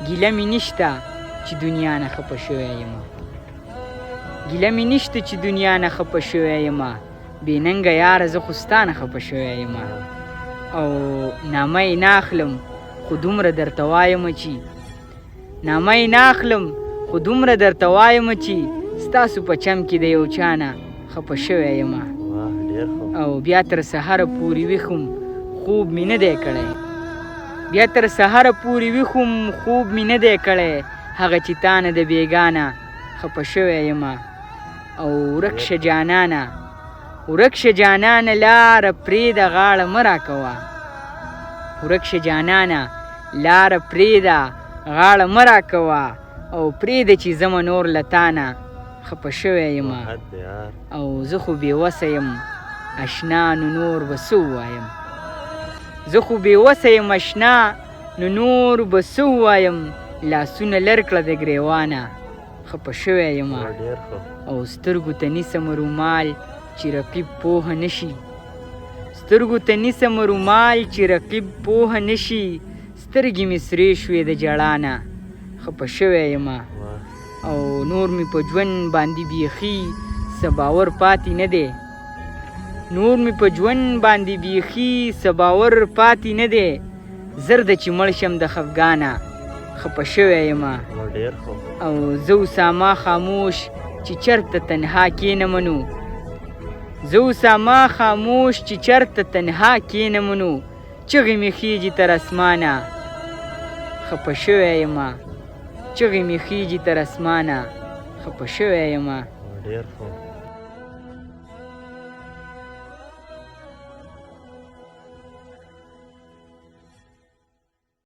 ګیله مې نشته چې دنیا نه خپه شوی یم. ګیله مې نشته چې دنیا نه خپه شوی یم. بې ننګه یاره زه خو ستا نه خپه شوی یم. او نامه یې نه اخلم خو دومره درته وایم چې نامه یې نه اخلم خو دومره درته وایم چې ستاسو په چم کې د یو چا نه خپه شوی یم. او بیا تر سهاره پورې ویښ وم، خوب مې نه دی کړی. بیا تر سهاره پورې ویښ وم، خوب مې نه دی کړی. هغه چې تا نه د بېګانه خپه شوی یم. او ورک شه جانانه، ورک شه جانانه، لاره پرېږده غاړه مه راکوه. ورک شه جانانه، لاره پرېږده غاړه مه راکوه. او پرېږده چې ځمه نور له تا نه خپه شوی یم. او زه خو بې وسه یم اشنا، نو نور به څه ووایم. زه خو بې وسه یم اشنا، نو نور به څه ووایم. لاسونه لر کړه د ګریوانه خپه شوی یم. او سترګو ته نیسم رومال چې رقیب پوه نه شي. سترګو ته نیسم رومال چې رقیب پوه نه شي. سترګې مې سرې شوې د ژړا نه خپه شوی یم. او نور مې په ژوند باندې بیخي څه باور پاتې نه دی. نور مې په ژوند باندې بیخي څه باور پاتې نه دی. زر ده چې مړ شم د خفګانه خپه شوی یم. او زه اسامه خاموش چې چرته تنها کینم نو، زه اسامه خاموش چې چرته تنها کینم نو، چغې مې خیږي تر اسمانه خپه شوی یم. چغې مې خیږي تر اسمانه خپه شوی یم. ډیر ښه.